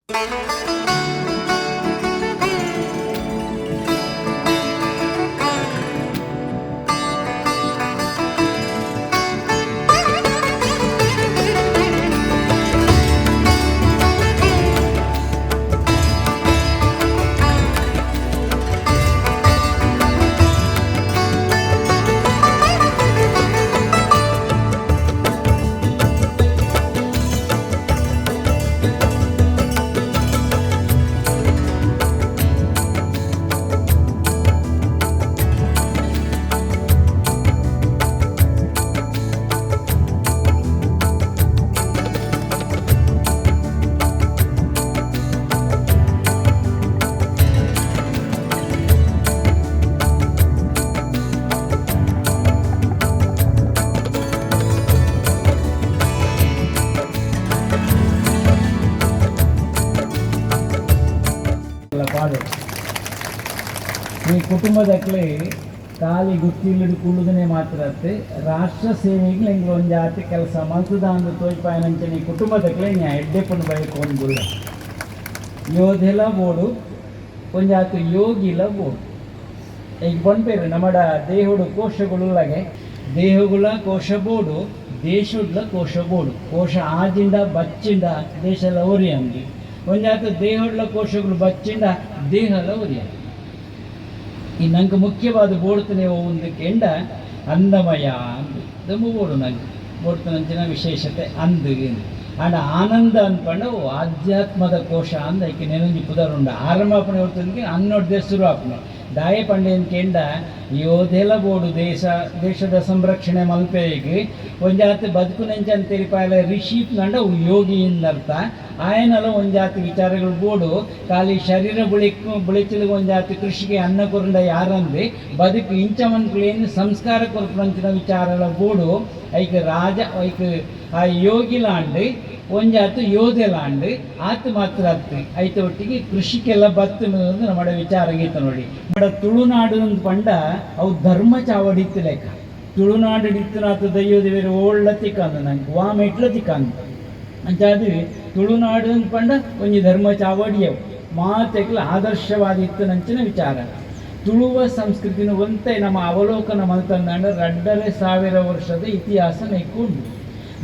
ಪಾಡು ಈ ಕುಟುಂಬದಕ್ಲೆ ಖಾಲಿ ಗುತ್ತಿಲ್ಲಡು ಕುಳ್ಳುದನೆ ಮಾತ್ರ ಅತ್ತೆ ರಾಷ್ಟ್ರ ಸೇವೆಗೆ ಎಂಗ್ಲ ಒಂಜಾತಿ ಕೆಲಸ ಮಲ್ತದ ಅಂದ್ ತೋಜ್ಪಾಯನಂಚನೆ ಈ ಕುಟುಂಬದಕ್ಲೆ ನ್ಯಾ ಎಡ್ಡೆಪುಂಡು ಬಯಕೊಂದುಲ್ಲ. ಯೋಧೆಲ ಬೋಡು, ಒಂಜಾತಿ ಯೋಗಿಲ ಬೋಡು. ಈಗ ಪನ್ಪೆರ್ ನಮಡ ದೇಹುಡು ಕೋಶಗಳು ಲಗೆ ದೇಹುಗಳ ಕೋಶ ಬೋಡು, ದೇಶುಡ್ಲ ಕೋಶ ಬೋಡು. ಕೋಶ ಆಜಿಂಡ ಬಚ್ಚಿಂಡ ದೇಶಲ ಒರಿಯಂದಿ. ಒಂಜಾತ ದೇಹುಡ್ಲ ಕೋಶಗಳು ಬಚ್ಚಿಂಡ ದೇಹಲ ಒರಿಯ. ಈ ನಂಗೆ ಮುಖ್ಯವಾದ ಬೋಡ್ತನೆ ಒಂದು ಕೆಂಡ ಅಂದಮಯ ಅಂದು ದುಂಬು ಬೋಡು. ನಂಗೆ ಬೋಡ್ತನಂಚಿನ ವಿಶೇಷತೆ ಅಂದು. ಆಂಡ ಆನಂದ ಅನ್ಪಂಡ ಅವು ಆಧ್ಯಾತ್ಮದ ಕೋಶ ಅಂದ ಐಕೆ ನೆನೊಂಜಿ ಪುದರುಂಡು. ಆರಂಭ ಆಪಣೆ ಹೊರ್ತದಕ್ಕೆ ಅನ್ನೊಡ್ದೆ ಶುರು ಆಪಣೆ. ದಾಯೆ ಪಂಡೇನ್ ಕೆಂಡ ಯೋಧೆಲ ಬೋಡು ದೇಶ ದೇಶದ ಸಂರಕ್ಷಣೆ ಮಲ್ಪೆಗ್. ಒಂಜಾತಿ ಬದುಕುನೆಂಚ ತೆರಿಪಾಯಲ ಋಷಿ ಪಂಡ ಅವು ಯೋಗಿ ಎಂದರ್ಥ. ಆಯನಲ ಒಂಜಾತಿ ವಿಚಾರಗಳು ಬೋಡು. ಖಾಲಿ ಶರೀರ ಬುಳಿಚಿಲಿಗೆ ಒಂಜಾತಿ ಕೃಷಿಗೆ ಅನ್ನ ಕೊರಂಡ ಯಾರಂದೆ ಬದುಕು ಇಂಚ ಮನ್ಕುಲೇನು ಸಂಸ್ಕಾರ ಕೊರ್ಪುನಂಚಿನ ವಿಚಾರಗಳ ಬೋಡು. ಐಕ್ ರಾಜ ಐಕ್ ಆ ಯೋಗಿಲಾಂಡ್ ಒಂಜಾತು ಯೋಧೆಲಾಂಡ್ ಆತ್ ಮಾತ್ರ ಅತ್ತು, ಐತ ಒಟ್ಟಿಗೆ ಕೃಷಿಕೆಲ್ಲ ಬತ್ತು ನಮ್ಮ ವಿಚಾರ ಗೀತ ನೋಡಿ. ನಮ್ಮಡ ತುಳುನಾಡು ಅಂದ್ ಪಂಡ ಅವು ಧರ್ಮ ಚಾವಡಿ ಇತ್ತು ಲೆಕ್ಕ. ತುಳುನಾಡು ಇತ್ತನಾತ ದೈವದ ಬೇರೆ ಓಳ್ಳ ತಿಕ್ಕಂದು ನಂಗೆ ವಾ ಮೆಟ್ಲ ತಿಕ್ಕಂದು. ಅಂಚಾದ್ ತುಳುನಾಡು ಅಂದ್ ಪಂಡ ಒಂಜಿ ಧರ್ಮ ಚಾವಡಿಯವು ಮಾತೆಕ್ಲ ಆದರ್ಶವಾದ ಇತ್ತು ನಂಚಿನ ವಿಚಾರ. ತುಳುವ ಸಂಸ್ಕೃತಿನ ಒಂತೆ ನಮ್ಮ ಅವಲೋಕನ ಮಲ್ತಂದಾಂಡ 2500 ವರ್ಷದ ಇತಿಹಾಸ ನೆಕ್ಕುಂಡು.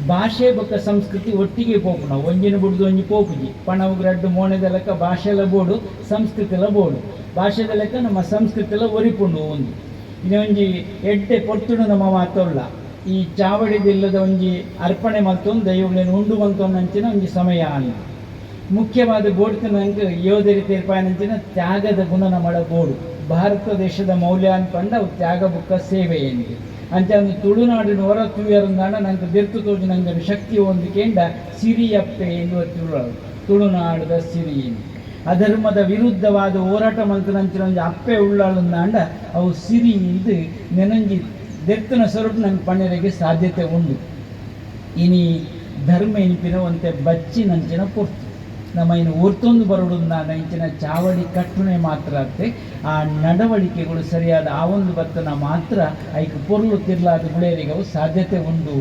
ಭಾಷೆ ಬೊಕ್ಕ ಸಂಸ್ಕೃತಿ ಒಟ್ಟಿಗೆ ಪೋಪುನ, ಒಂಜಿನ ಬುಡ್ದು ಒಂಜಿ ಪೋಪುಜಿ. ಪಣವು ರಡ್ಡು ಮೋಣೆದ ಲೆಕ್ಕ ಭಾಷೆಲ ಬೋಡು, ಸಂಸ್ಕೃತಿಲ ಬೋಡು. ಭಾಷೆದ ಲೆಕ್ಕ ನಮ್ಮ ಸಂಸ್ಕೃತಿಲ ಒರಿಪುಂಡು. ಒಂದು ಇನ್ನೊಂಜಿ ಎಡ್ಡೆ ಪೊರ್ತುಡು ನಮ್ಮ ಮಾತೊಲ್ಲ ಈ ಚಾವಡಿದಿಲ್ಲದ ಒಂಜಿ ಅರ್ಪಣೆ ಮಲ್ತೊಂದು ದೈವಗಳನ್ನ ಉಂಡು ಮಲ್ತೊಂದು ಅಂಚಿನ ಒಂಜಿ ಸಮಯ ಅಲ್ಲ. ಮುಖ್ಯವಾದ ಬೋಡ್ತನಂಗೆ ಯೋಧರಿ ತೀರ್ಪಾಯನಂಚಿನ ತ್ಯಾಗದ ಗುಣ ನಮ್ಮಡ ಬೋಡು. ಭಾರತ ದೇಶದ ಮೌಲ್ಯ ಅನ್ಪಂಡ ಅವು ತ್ಯಾಗ ಬುಕ್ಕ ಸೇವೆ ಎಂದು. ಅಂಚ ಒಂದು ತುಳುನಾಡಿನ ಹೊರ ತೂಯರಂದಾಂಡ ನಂಗೆ ಬೆರ್ತು ತೋಜು ನಂಗೆ ಶಕ್ತಿ ಒಂದು ಕೇಂಡ ಸಿರಿಯಪ್ಪೆ ಎಂದು ತುಳುನಾಡದ ಸಿರಿ. ಅಧರ್ಮದ ವಿರುದ್ಧವಾದ ಹೋರಾಟ ಮಲ್ತನಂಚಿನ ಒಂಜಿ ಅಪ್ಪೆ ಉಳ್ಳಾಳುಂದಾಂಡ ಅವು ಸಿರಿ ಇಂದು ನೆನಂಜಿ ದೆರ್ತನ ಸ್ವರೂಪ ನಂಗೆ ಪಣ್ಣೆರೆಗೆ ಸಾಧ್ಯತೆ ಉಂಡು. ಇನಿ ಧರ್ಮ ಎನ್ಪಿನ ಒಂತೆ ಬಚ್ಚಿನಂಚಿನ ಪೊರ್ತು. ನಮ್ಮ ಇನ್ನು ಒರ್ತೊಂದು ಬರೋಡುಂದಾಂಡ ಇಂಚಿನ ಚಾವಡಿ ಕಟ್ಟುನೆ ಮಾತ್ರ ಅತ್ತೆ, ಆ ನಡವಳಿಕೆಗಳು ಸರಿಯಾದ ಆ ಒಂದು ಬತ್ತನ ಮಾತ್ರ ಐಕ್ ಪೊರ್ಲು ತಿರ್ಲಾದ ಬುಳೆಯರಿಗೆ ಅವು ಸಾಧ್ಯತೆ ಉಂಡು.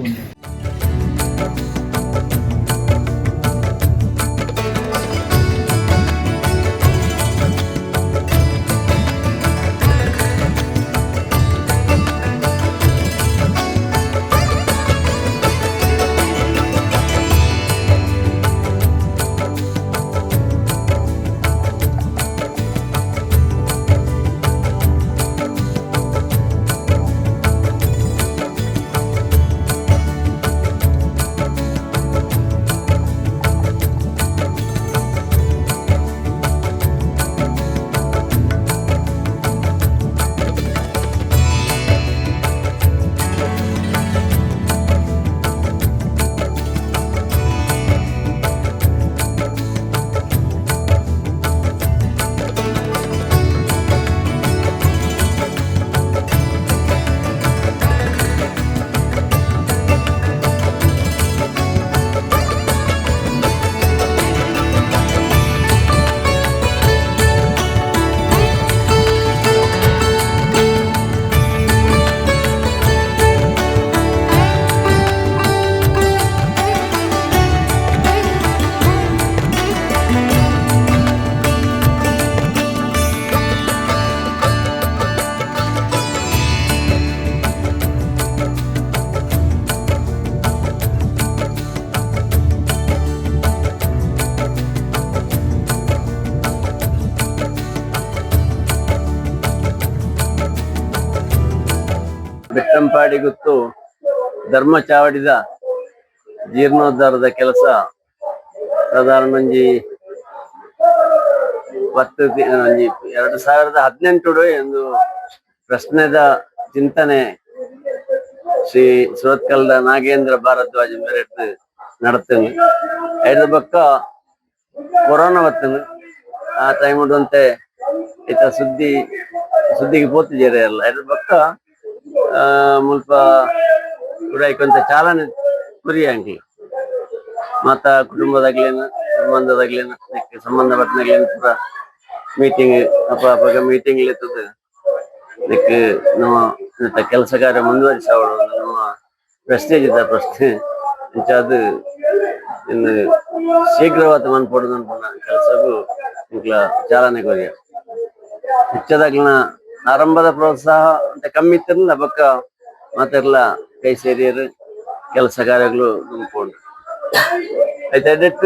Bettampady ಗುತ್ತು ಧರ್ಮ ಚಾವಡಿದ ಜೀರ್ಣೋದ್ಧಾರದ ಕೆಲಸ ಸಾಧಾರಣ ಒಂಜಿ 10 ಒಂಜಿ 2018 ಎಂದು ಪ್ರಶ್ನೆದ ಚಿಂತನೆ ಶ್ರೀ ಸುರತ್ಕಲ್ದ ನಾಗೇಂದ್ರ ಭಾರದ್ವಾಜ ಮೇರೆಟ್ ನಡತೇನೆ. ಐದ ಬಕ್ಕ ಕೊರೋನಾ ಬತ್ತನು. ಆ ಟೈಮ್ ಅಂತೆ ಇತ್ತ ಸುದ್ದಿ ಸುದ್ದಿಗೆ ಪೋತಿಜೆರೆ ಅಲ್ಲ. ಐದ ಬಕ್ಕ ಮುಲ್ಪ ಉಡಾಯ್ಕೊಂತ ಚಾಲನೆ ಕುರಿಯಾಂಗಿ ಮಾತ ಕುಟುಂಬದಾಗ್ಲೇನ ಸಂಬಂಧದಾಗ್ಲೇನ ಸಂಬಂಧಪಟ್ಟನಾಗ್ಲೇನ ಪೂರ ಮೀಟಿಂಗ್ ಅಪ್ಪ ಅಪ್ಪಗ ಮೀಟಿಂಗ್ ಇರ್ತದೆ. ಇದಕ್ಕೆ ನಮ್ಮ ಕೆಲಸ ಕಾರ್ಯ ಮುಂದುವರಿಸೋಳು ನಮ್ಮ ಪ್ರೆಸ್ಟೇಜ್ ಇದ್ದ ಪ್ರಶ್ನೆ ಇಂಚಾದ ಇನ್ನು ಶೀಘ್ರವಾದ ಮನ್ಪೊಡು ಅನ್ಪುನ ಕೆಲಸಗೂ ಇಂಕ್ಲ ಚಾಲನೆ ಕೊರಿಯ. ಹೆಚ್ಚದಾಗ್ಲಿನ ಆರಂಭದ ಪ್ರೋತ್ಸಾಹ ಅಂತ ಕಮ್ಮಿ ಇತ್ತಿರಲಿಲ್ಲ, ಬಕ್ಕ ಮಾತೆಲ್ಲ ಕೈ ಸೇರಿಯರು ಕೆಲಸ ಕಾರ್ಯಗಳು ದುಂಪುಂಡು. ಐತೆ ಎಡೆಟ್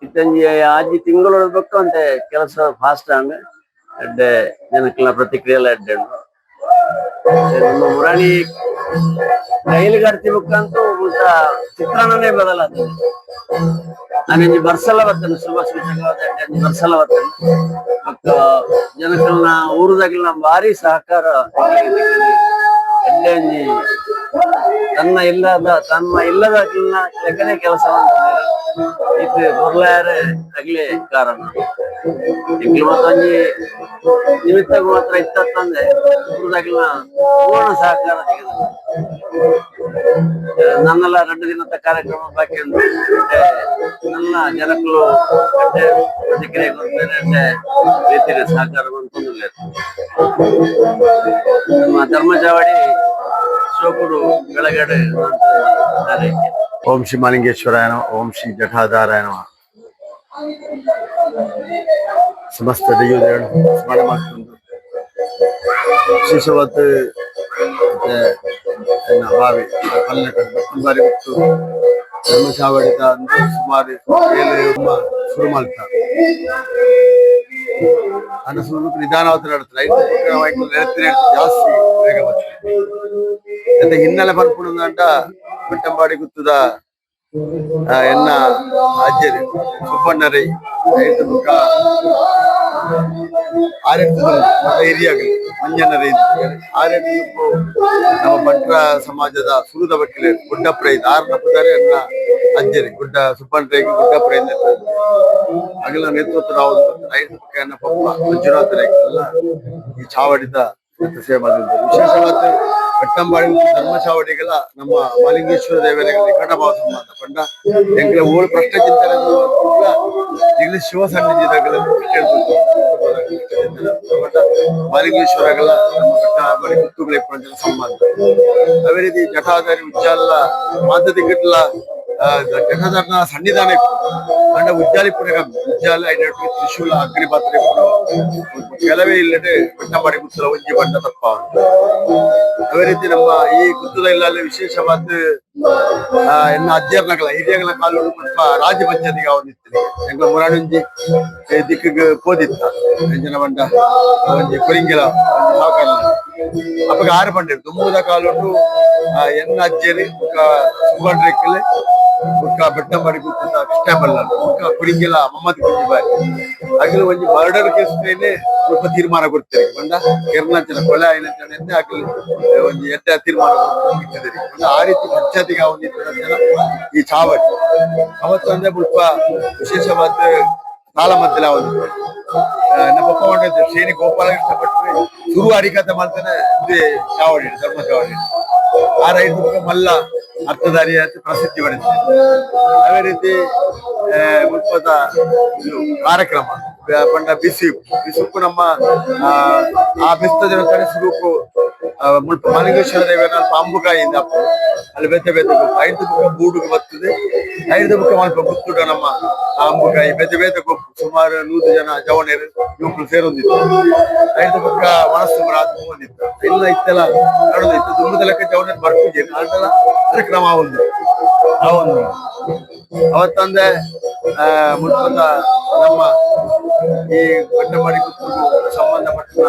ಇತ್ತಂಜಿ ಆಜಿ ತಿಂಗಳು ಬೇಕು ಅಂತೆ ಕೆಲಸ ಫಾಸ್ಟ್ ಆಂಡ್ ಎಡ್ಡೆ ಜನಕ್ಲೆನ ಪ್ರತಿಕ್ರಿಯೆ ಎಲ್ಲ ಎಡ್ಡೆ ಉಂಡು. ನಮ್ಮ ಮುರಾಣಿ ರೈಲು ಗಾಡ್ತಿ ಬುಕ್ಕಂತೂ ಉಲ್ಟಾ ಚಿತ್ರಾನ್ನನೇ ಬದಲಾಗ್ತದೆ. ನಾನಿಂಜಿ ಬರ್ಸಲ ಬರ್ತೇನೆ, ಶುಭ ಸೂಚಕವಾದ ಎಡ್ಡೆ ಬರ್ಸಲ ಬರ್ತೇನೆ. ಬೊಕ್ಕ ಜನಕ್ಕಲ್ನ ಊರುದಾಗ್ಲಿನ ಭಾರಿ ಸಹಕಾರ ಎಡ್ಡೆ. ಒಂಜಿ ತನ್ನ ಇಲ್ಲದ ಲೆಕ್ಕನೆ ಕೆಲಸ ಇತ್ತು ಬೊರ್ಲಾಯರೆ ಅಗ್ಲೇ ಕಾರಣ. ಎಂಕ್ಲು ಮತ್ತೊಂಜಿ ನಿಮಿತ್ತ ಮಾತ್ರ ಇತ್ತಂದ್ರೆ ಊರುದಾಗ್ಲಿನ ಪೂರ್ಣ ಸಹಕಾರ ತೆಗೆದು ನನ್ನೆಲ್ಲ 2 ದಿನದ ಕಾರ್ಯಕ್ರಮ ಬಾಕಿ ಉಂಟು. ಎಡ್ಡೆ ನನ್ನ ಜನಕ್ಕಲು ಎಡ್ಡೆ ಪ್ರತಿಕ್ರಿಯೆ ಕೊಡ್ತಾರೆ, ಎಡ್ಡೆ ರೀತಿಯ ಸಹಕಾರ ಬಂತು. ನಮ್ಮ ಧರ್ಮಚಾವಡಿ ಶೋಕುಡು ಬೆಳಗಡೆ. ಓಂ ಶ್ರೀ ಮಾಲಿಂಗೇಶ್ವರಾಯ ನಮಃ. ಓಂ ಶ್ರೀ ಜಠಾಧಾರಾಯ ನಮಃ. ಸಮಸ್ತ ದೈವದೇವನು ಸ್ಮರಣೆ ಮಾಡ್ಕೊಂಡು ವಿಶೇಷವಾದ ಮತ್ತೆ ಎನ್ನ ಬಾವಿ ಬಾರಿ ಗೊತ್ತು ಧರ್ಮಚಾವಡಿತ ಅಂದ್ರೆ ಸುಮಾರು 7 ಶುರು ಮಾಡ್ತ ಅನ್ನ ಸುರು ನಿಧಾನವಾದ ನಡೀತದೆ. 5 ಜಾಸ್ತಿ ಬೇಗ ಬರ್ತದೆ. ಮತ್ತೆ ಹಿನ್ನೆಲೆ ಪನ್ಪುಣಂಟ ಬೆಟ್ಟಂಬಾಡಿ ಗುತ್ತದ ಎನ್ನ ಅಜ್ಜರು ಸುಬ್ಬಣ್ಣರೈ ಐತ ಬೊಕ್ಕ ಆರೆಡ್ದು ಹಿರಿಯಾಗಲಿ ಮಂಜಣ್ಣರೈ ಆರೆಡ್ದು ನಮ್ಮ ಬಂಟ್ರ ಸಮಾಜದ ಸುರುದ ವಕೀಲೆ ಗುಡ್ಡಪ್ರೈ ಆರ್ನ ಪುದಾರೆ ಎನ್ನ ಅಜ್ಜರಿ ಗುಡ್ಡ ಸುಬ್ಬಣ್ಣರೈಗೆ ಗುಡ್ಡಪ್ರೈ ಅಗಲ ನೇತೃತ್ವ ನಾವು ಐದು ಬೊಕ್ಕ ಎನ್ನ ಪಪ್ಪ ಮಂಜುನಾಥ ರೈಕೆಲ್ಲ ಈ ಚಾವಡಿದ ಸೇವೆ ಮಾಡಿದ್ರು. ವಿಶೇಷವಾದ ಬೆಟ್ಟಂಬಾಡಿ ಧರ್ಮ ಚಾವಡಿಗಳ ನಮ್ಮ ಮಾಲಿಂಗೇಶ್ವರ ದೇವರಿಗೆ ನಿಕಟ ಭಾವ ಸಂಬಂಧ ಪಂಡ ಎಂಕ್ಲೆ ಓಳು ಪ್ರಶ್ನೆ ಚಿಂತನೆ ಈಗಲೇ ಶಿವ ಸನ್ನಿಧಿದಾಗಲ ಮಾಲಿಂಗೇಶ್ವರಗಳ ನಮ್ಮ ಬೆಟ್ಟಂಬಾಡಿ ಗುತ್ತುಗಳ ಸಂಬಂಧ. ಅದೇ ರೀತಿ ಜಟಾಧಾರಿ ಉಜ್ಜಾಲ ಮಾತ ದಿಕ್ಕಟ್ಲ ಜಟಾಧಾರನ ಸನ್ನಿಧಾನ ಇತ್ತು. ಅಂಡ ಉಜ್ಜಾಲಿ ಪುರ ಉಜ್ಜಾಲ ಐನಟ್ಟು ತ್ರಿಶೂಲ ಅಗ್ನಿಪಾತ್ರ ಇಪ್ಪುಡು ಕೆಲವೇ ಇಲ್ಲದೆ ಬೆಟ್ಟಂಬಾಡಿ ಗುತ್ತಲ ಒಂಜಿ ಬಣ್ಣ ತಪ್ಪ. ಅದೇ ರೀತಿ ನಮ್ಮ ಈ ಗುತ್ತದ ಇಲ್ಲಲ್ಲಿ ವಿಶೇಷವಾದ ಎನ್ನ ಅಜ್ಜರ್ನಗಳ ಹಿರಿಯಗಳ ಕಾಲೋಡು ಸ್ವಲ್ಪ ರಾಜ ಪಂಚಾಯತಿಗೆ ಅವನಿತ್ತು. ಎಂಕ್ಲ ಮುರಾಣುಂಜಿ ದಿಕ್ಕಿಗೆ ಪೋದಿತ್ತ ಎಂಜನ ಬಂಡ ಒಂಜಿ ಕೊರಿಂಗಿಲ ಒಂಜಿ ಸಾವುಕಾರ ಅಪ್ಪಗ ಆರು ಬಂಡೆ ದುಂಬುದ ಕಾಲೋಟು ಎನ್ನ ಅಜ್ಜರಿ ಬೊಕ್ಕ ಸುಬ್ಬಣ್ರೆಕ್ಕಲೆ ಬೊಕ್ಕ ಬೆಟ್ಟಂಬಾಡಿ ಗುತ್ತದ ಕೃಷ್ಣ ಬಲ್ಲಾಳ್ ಬೊಕ್ಕ ಕೊರಿಂಗಿಲ ಮಮ್ಮದ್ ಕುಂಜಿ ಬಾರಿ ಅಗಲ ಒಂಜಿ ಮರ್ಡರ್ ಕೇಸ್ ಸ್ವಲ್ಪ ತೀರ್ಮಾನ ಕೊಡ್ತಾರೆ. ಬಂಡ ಕೆರ್ನಂಚನ ಕೊಲೆ ಆಯ್ನಂಚನೆ ಅಗಲ ಒಂಜಿ ಎಡ್ಡೆ ತೀರ್ಮಾನ ಕೊಡ್ತಿದ್ದಾರೆ. ಬಂಡ ಆ ರೀತಿ ಪಂಚಾಯತಿಗೆ ಅವನಿತ್ತು ಈ ಚಾವಡಿ. ಅವತ್ತಂದ್ರೆ ಸ್ವಲ್ಪ ವಿಶೇಷವಾದ ತಾಳ ಮದ್ದಲ ಒಂದು ನಮ್ಮ ಪಪ್ಪ ಮಾಡಿದ್ದು ಶ್ರೇಣಿ ಗೋಪಾಲಕೃಷ್ಣ ಭಟ್ರು ಶುರು ಹರಿಕತೆ ಮಾಡ್ತಾನೆ ಇದೇ ಚಾವಡಿ ಧರ್ಮ ಚಾವಡಿ. ಆ ರೈತ ಮಲ್ಲ ಅರ್ಥಧಾರಿ ಅಂತ ಪ್ರಸಿದ್ಧಿ ಪಡೆದಿದೆ. ಅದೇ ರೀತಿ ಮುಲ್ಪದ ಇದು ಕಾರ್ಯಕ್ರಮ ಪಂಡ ಬಿಸಿ ಬಿಸುಕ್ಕು ನಮ್ಮ ಆ ಬಿಸ್ತ ದಿನ ಸುರುಕು ಮುಲ್ಪ ಮಾಲಿಂಗೇಶ್ವರ ದೇವರ ಪಾಂಬುಕಾಯಿ ಅಪ್ಪು ಅಲ್ಲಿ ಬೇತೆ ಬೇತೆ ಗೊಪ್ಪು ಐದು ಬುಕ್ಕ ಬೂಡುಗೆ ಬರ್ತದೆ. ಐದು ಬುಕ್ಕ ಮಲ್ಪ ಗುತ್ತುಡ ನಮ್ಮ ಅಂಬುಕಾಯಿ ಬೇತೆ ಬೇತೆ ಗೊಪ್ಪು ಸುಮಾರು 100 ಜನ ಜವಣರು ಯುವಕರು ಸೇರೊಂದಿತ್ತು. ಐದು ಬುಕ್ಕ ಮನಸ್ಸು ಬಂದಿತ್ತು ಇಲ್ಲ ಇತ್ತೆಲ್ಲ ನಡೆದಿತ್ತು. ದುಂಬದ ಲೆಕ್ಕ ಜವಣರು ಬರ್ಪುಜೆ ಆಂಡಲ ಕಾರ್ಯಕ್ರಮ ಒಂದು ಆ ಒಂದು ಅವತ್ತಂದೆ ಮುಲ್ಪದ ನಮ್ಮ ಈ ಬೆಟ್ಟಂಬಾಡಿ ಗುತ್ತುಗು ಸಂಬಂಧಪಟ್ಟ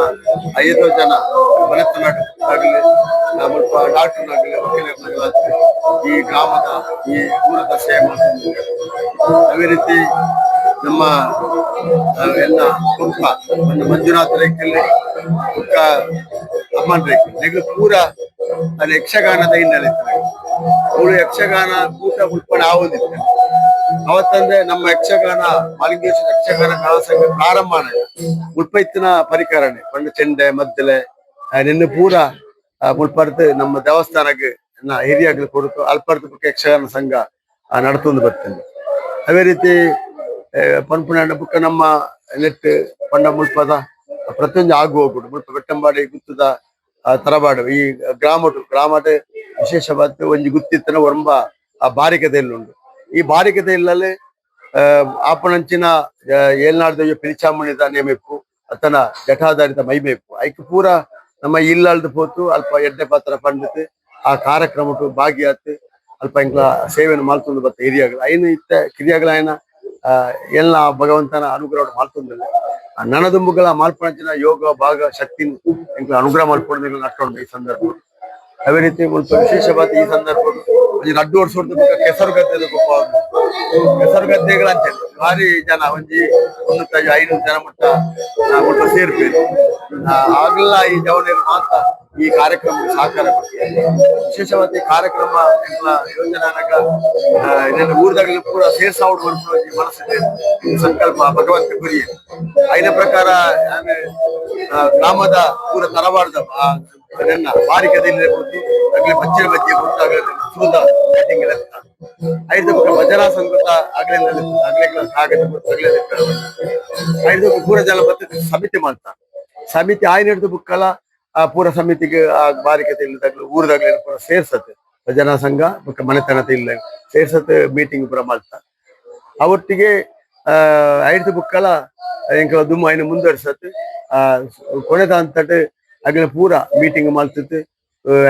ಐದು ಜನ ಮನೆತನದಾಗಲಿ, ಮುಲ್ಪ ಡಾಕ್ಟರ್ನಾಗಲಿ, ವಕೀಲರ್ನಾಗಲಿ ಈ ಗ್ರಾಮದ, ಈ ಊರದ ಸೇವೆ ಮಾಡ್ತಿದ್ದಾರೆ. ಅದೇ ರೀತಿ ನಮ್ಮ ಎಲ್ಲ ಕುಕ್ಕ ಒಂದು ಮಂಜುನಾಥ ರೇಖಲ್ಲಿ, ಕುಕ್ಕ ಅಮ್ಮನ್ ರೇಖೆ ನೆಗ್ಲು ಪೂರ ಅಲ್ಲಿ ಯಕ್ಷಗಾನದ ಹಿನ್ನೆಲೆ ಇತ್ತು. ಅವಳು ಯಕ್ಷಗಾನ ಕೂಟ ಉಳ್ಪಣ ಆವೊಂದಿತ್ತು. ಅವತ್ತಂದ್ರೆ ನಮ್ಮ ಯಕ್ಷಗಾನ ಮಾಲಿಂಗೇಶ್ವರ ಯಕ್ಷಗಾನ ಕಲಾ ಸಂಘ ಪ್ರಾರಂಭ ಮುಲ್ಪೈತ್ತಿನ ಪರಿಕರಣೆ ಪಂಡ ಚೆಂಡೆ, ಮದ್ದಲೆ ನಿನ್ನೆ ಪೂರ ಮುಲ್ಪರ್ದು ನಮ್ಮ ದೇವಸ್ಥಾನಕ್ಕೆ ಹಿರಿಯಾಗ್ಲು ಕೊಡುತ್ತು. ಅಲ್ಪರ್ದು ಬುಕ್ಕ ಯಕ್ಷಗಾನ ಸಂಘ ನಡತೊಂದು ಬರ್ತೇನೆ. ಅದೇ ರೀತಿ ಪನ್ಪುನ ಬುಕ್ಕ ನಮ್ಮ ನೆಟ್ ಪಂಡ ಮುಲ್ಪದ ಪ್ರತಿಯೊಂದು ಆಗು ಹೋಗುಡು ಮುಲ್ಪ ಬೆಟ್ಟಂಬಾಡಿ ಗುತ್ತದ ತರಬಾಡು ಈ ಗ್ರಾಮಟು ಗ್ರಾಮಟ ವಿಶೇಷವಾದ ಒಂಜಿ ಗುತ್ತಿತ್ತನ ಒರಂಬ ಆ ಬಾರಿಕತೆ ಉಂಡು. ಈ ಬಾರಿಕತೆ ಇಲ್ಲಲ್ಲಿ ಆಪಣಂಚಿನ ಏಲ್ನಾಡ್ದ ಪಿಲಿಚಾಮುಣಿದ ನೇಮಿಪ್ಪು ಅತನ ಜಠಾಧಾರಿತ ಮೈಮೇಪು ಐಕ್ ಪೂರ ನಮ್ಮ ಇಲ್ಲಾಳ್ದು ಪೋತು ಅಲ್ಪ ಎಡ್ಡೆ ಪಾತ್ರ ಪಂಡಿತ್ ಆ ಕಾರ್ಯಕ್ರಮಟು ಭಾಗಿಯಾತ್ ಅಲ್ಪ ಇಂಕ್ಲ ಸೇವೆಯನ್ನು ಮಾಲ್ತೊಂದು ಬತ್ತ ಹಿರಿಯಾಗಲ ಐನು ಇತ್ತ ಕಿರಿಯಾಗಲ ಆಯ್ನ ಎಲ್ಲ ಭಗವಂತನ ಅನುಗ್ರಹ ಮಾಲ್ತೊಂದಿಲ್ಲ. ನನದುಂಬುಗಳ ಮಾಲ್ಪಣಂಚಿನ ಯೋಗ ಭಾಗ ಶಕ್ತಿ ಎಂಕ್ಲ ಅನುಗ್ರಹ ಮಲ್ಪೊಂದು ನಟ್ಟೊಂಡು ಈ ಸಂದರ್ಭ. ಅದೇ ರೀತಿ ಮುಲ್ಪ ವಿಶೇಷವಾದ ಈ ಸಂದರ್ಭ ಒಂಜಿ ರಡ್ಡು ವರ್ಷ ಕೆಸರು ಗದ್ದೆದ ಗೊಬ್ಬ. ಕೆಸರು ಗದ್ದೆಗಳ ಅಂಚೆ ಭಾರಿ ಜನ, ಒಂಜಿ 300-500 ಜನ ಮುಟ್ಟ ಮುಟ್ಟ ಸೇರ್ಪೇರು. ಆಗ್ಲ ಈ ಜವನಿಯರು ಮಾತ್ರ ಈ ಕಾರ್ಯಕ್ರಮ ಸಹಕಾರ ಕೊಡ್ತಾರೆ. ವಿಶೇಷವಾದ ಈ ಕಾರ್ಯಕ್ರಮ ಎಂಕ್ಲ ಯೋಜನಾನಗ ಊರ್ದಾಗಲಿ ಪೂರ ಸೇರ್ಸಾವುಡು ಬರ್ಪುನ ಒಂಜಿ ಮನಸ್ಸಿದೆ, ಸಂಕಲ್ಪ ಭಗವಂತ ಗುರಿ. ಐನ ಪ್ರಕಾರ ಆಮೆ ಗ್ರಾಮದ ಪೂರ ತರವಾಡದ ನನ್ನ ಬಾರಿಕದಲ್ಲಿ ಕೊಟ್ಟು ಅಗಲೆ ಬಚ್ಚಿನ ಬಜ್ಜಿ ಕೊಟ್ಟು ಅಗಲೆ ಸೂದ ಮೀಟಿಂಗ್ ಐದು ಬೊಕ್ಕ ಭಜನಾ ಸಂಗೀತ ಅಗಲೆ ಅಗಲೆ ಕಾಗದ ಕೊಟ್ಟು ಅಗಲೆ ಐದು ಪೂರ ಜನ ಬತ್ತ ಸಮಿತಿ ಮಾಡ್ತಾ ಸಮಿತಿ ಆಯ್ನ ಹಿಡಿದು ಬುಕ್ಕಲ ಆ ಪೂರ ಸಮಿತಿಗೆ ಆ ಬಾರಿಕತೆ ಇಲ್ಲದಾಗ್ಲು ಊರದಾಗ್ಲಿ ಪೂರ ಸೇರ್ಸತ್ತೆ. ಭಜನಾ ಸಂಘ ಬೊಕ್ಕ ಮನೆತನತೆ ಇಲ್ಲ ಸೇರ್ಸತ್ತೆ, ಮೀಟಿಂಗ್ ಪೂರ ಮಾಡ್ತಾ ಅವೊಟ್ಟಿಗೆ ಐದು ಬುಕ್ಕಲ ಎಂಕಲ ದುಮ್ಮ ಐನ ಮುಂದುವರ್ಸತ್ತೆ. ಆ ಕೊನೆದ ಅಂತಟ್ ಅಗಲ ಪೂರ ಮೀಟಿಂಗ್ ಮಲ್ತಿತ್ತು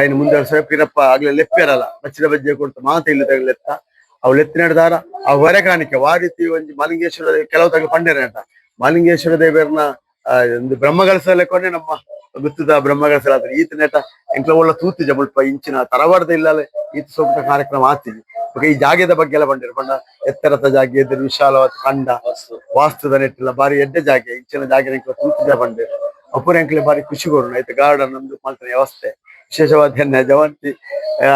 ಐನ ಮುಂದುವರ್ಸ ಪಿರಪ್ಪ ಅಗಲ ಲೆಪ್ಪೆರಲ್ಲ ಬಚ್ಚಿದ ಬಜ್ಜೆ ಕೊಡ್ತ ಮಾತ ಇಲ್ಲದಾಗ ಲೆತ್ತ ಅವು ಲೆತ್ತ ನಡೆದಾರ. ಆ ಹೊರೆ ಕಾಣಿಕೆ ವಾರಿತಿ ಒಂಜಿ ಮಾಲಿಂಗೇಶ್ವರ ಕೆಲವು ತಗ ಪಂಡೆರ ಮಾಲಿಂಗೇಶ್ವರ ದೇವರನ ಒಂದು ಬ್ರಹ್ಮಗಳಸಲೆ ನಮ್ಮ ಗುತ್ತದ ಬ್ರಹ್ಮಗಳಸಲ ಈತ ನೆಟ ಎಂಕ್ಲ ಒಳ್ಳ ತೂತಿಜ ಮುಲ್ಪ ಇಂಚಿನ ತರವಾಡದ ಇಲ್ಲಲೆ ಈತ ಸೋಪುಟ ಕಾರ್ಯಕ್ರಮ ಆತಿಜಿ. ಬೊಕ ಈ ಜಾಗೆದ ಬಗ್ಗೆ ಎಲ್ಲ ಬಂದಿರು ಪಂಡ ಎತ್ತರತ ಜಾಗೆ, ಎದುರು ವಿಶಾಲವಾದ ಕಂಡ, ವಾಸ್ತುದ ನೆಟ್ಟಿಲ್ಲ ಬಾರಿ ಎಡ್ಡೆ ಜಾಗೆ, ಇಂಚಿನ ಜಾಗೆ ಎಂಕ್ಲ ತೂತಿಜ ಬಂದಿರು. ಅಪುರ ಎಂಕ್ಲೆ ಬಾರಿ ಖುಷಿ ಕೊರು ಆಯ್ತು. ಗಾರ್ಡನ್ ಒಂದು ಮಾತ್ರ ವ್ಯವಸ್ಥೆ ವಿಶೇಷವಾದ ಎನ್ನ ಜವಂತಿ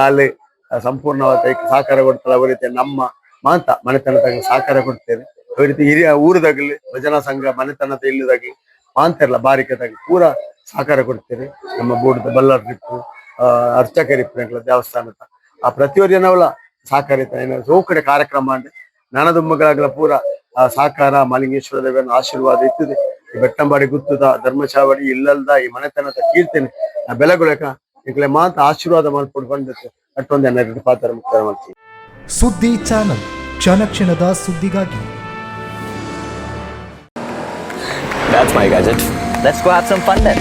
ಅಲ್ಲಿ ಸಂಪೂರ್ಣವಾದ ಸಹಕಾರ ಕೊಡ್ತಾರೆ. ಅವ ರೀತಿ ನಮ್ಮ ಮಾತ ಮನೆತನದಾಗ ಸಹಕಾರ ಕೊಡ್ತೇವೆ. ಅದೇ ರೀತಿ ಹಿರಿಯ ಊರದಾಗಲಿ ಭಜನಾ ಸಂಘ ಮನೆತನದ ಇಲ್ಲದಾಗಲಿ ಮಾಂತಿರಲ್ಲ ಬಾರಿಕದಾಗಲಿ ಪೂರ ಸಹಕಾರ ಕೊಡ್ತೇವೆ. ನಮ್ಮ ಬೋರ್ಡ್ ಬಲ್ಲಾರ್ರಿಪ್ಪು ಅರ್ಚಕರಿಪ್ಪು ಎಂಕ್ಲ ದೇವಸ್ಥಾನದ ಆ ಪ್ರತಿಯೊಂದು ಜನವಲ ಸಹಕಾರ ಇತ್ತು. ಸೋಕಡೆ ಕಾರ್ಯಕ್ರಮ ಅಂದ್ರೆ ನಾನದುಮ್ಮಗಳಾಗಲ ಪೂರ ಆ ಸಹಕಾರ ಮಾಲಿಂಗೇಶ್ವರ ದೇವನ ಆಶೀರ್ವಾದ ಇರ್ತದೆ. ಈ ಬೆಟ್ಟಂಬಾಡಿ ಗುತ್ತದ ಧರ್ಮಚಾವಡಿ ಇಲ್ಲಲ್ದ ಈ ಮನೆತನದ ಕೀರ್ತನೆ ಆ ಬೆಲಗುಳಕ ಎಂಕ್ಲೆ ಮಾತ ಆಶೀರ್ವಾದ ಮಲ್ಪೊಡು ಬಂದದ್ದು ಅಟ್ಟೊಂದು ಎನ್ನ ಪಾತ್ರ ಮುಕ್ತಾಯ ಮಾಡ್ತೀವಿ. ಸುದ್ದಿ ಚಾನಲ್, ಕ್ಷಣ ಕ್ಷಣದ ಸುದ್ದಿಗಾಗಿ. That's my gadget. Let's go have some fun then.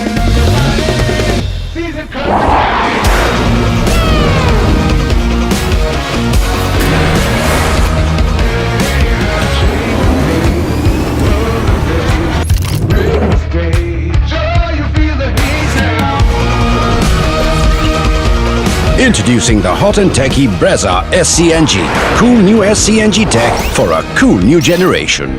Introducing the hot and techy Brezza SCNG. Cool new SCNG tech for a cool new generation.